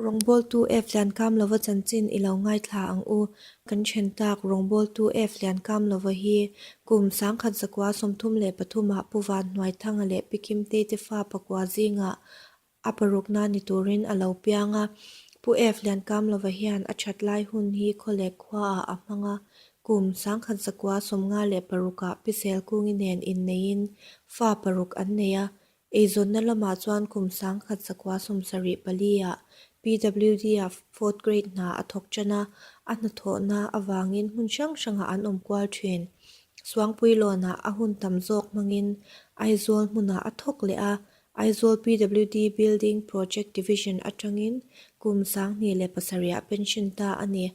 Rawngbawltu F Liankamlova chanchin i lo ngaithla ang u. Kan then tak Rawngbawltu F Liankamlova hi kum 1933 ah Pu Vanhnuaithanga leh Pi Kimtei te fa pakua zingah a parukna ni turin a lo piang a. Pu F Liankamlova hian a that lai hun hi Khawlek khuaah a hmang a. Kum 1956 ah Pi Selkungi nen inneiin fa paruk an nei a. Eizawnna lamah chuan kum 1974 ah PWD-ah fourth grade hna a thawk tan a, a hnathawhna avangin hmun hrang hrangah an awm kual thin. Suangpuilawnah a hun tam zawk hmangin Aizawl hmunah a thawk leh a, Aizawl PWD Building Project Division atangin kum 2007 ah pension ta a ni.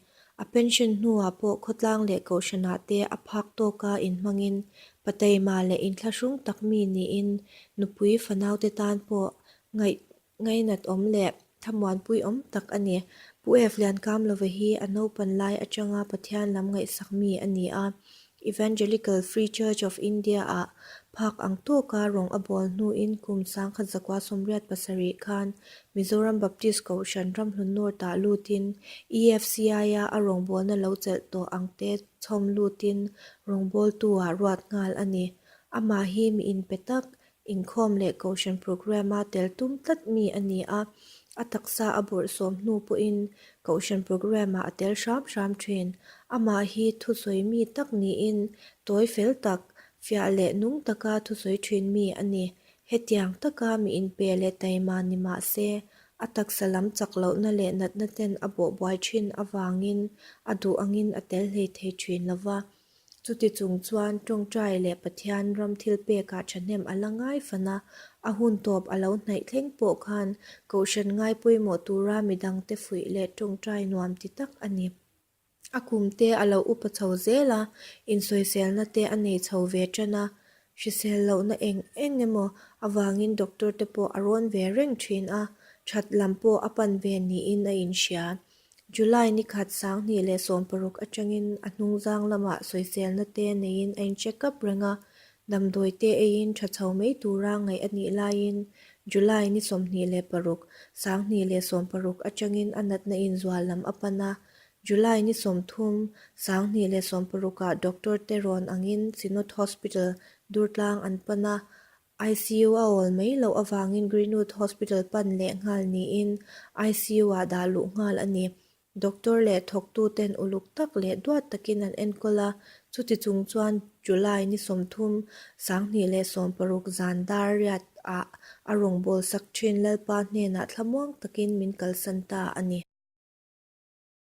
A pension hnuah pawh khawtlang leh kohhranah te a phak tawka inhmangin pataima leh inthlahrung tak mi niin nupui fanaute tan pawh ngaih ngainat awm leh thamuanpui awm tak a ni. Pu F. Liankamlova hi a naupan lai atanga Pathian lam ngaihsak mi a ni a. Evangelical Free Church of India-ah phak ang tawka rawng a bawl hnuin kum 1987 khan Mizoram Baptist Kohhran Ramhlun North-ah lutin EFCI-a a rawngbawlna lo chelh tawh ang te chhawm lutin rawngbawltu-ah ruat nghal a ni. Amah hi mi inpe tak, Inkhawm leh Kohhran programme-a tel tum tlat mi a ni a, a taksa a bawrhsawm hnu pawhin Kohhran programme-ah a tel hram hram thin. Amah hi thusawi mi tak niin tawi fel tak, fiah leh nung taka thusawi thin mi a ni. Hetiang taka mi inpe leh taima ni mah se, a taksa lam chak lohna leh natna ten a bawhbuai thin avangin a duh angin a tel hlei thei thin lo va. Chuti chung chuan tawngtai leh Pathian ram thil pekah thahnem a la ngai fan a, a hun tawp a lo hnaih thleng pawh khan Kohhran ngai pawimawh tura midangte fuih leh tawngtai nuam ti tak a ni. A kumte a lo upa chho zel a, insawiselna te a nei chho ve tan a, hrisel lohna eng eng emaw avangin doctor te pawh a rawn ve reng thin a, that lam pawh a pan ve niin a inhria. July ni khat 2016 atangin a hnungzang lamah sawiselna te neiin a in check up reng a, damdawi te eiin tha chho mai tura ngaih a nih laiin July ni 26, 2016 atangin a natna inzual lam a pan a, July ni 30, 2016 ah doctor te rawn angin Synod Hospital, Durtlang an pan a, ICU a awl mai loh avangin Greenwood Hospital pan leh nghal niin ICU ah dah luh nghal a ni. Doctor leh thawktuten uluk tak leh duat takin an enkawl a, chuti chung chuan July ni 30, 2016 zan dar riat ah a rawngbawlsak thin Lalpa hnenah thlamuang takin min kalsan ta a ni.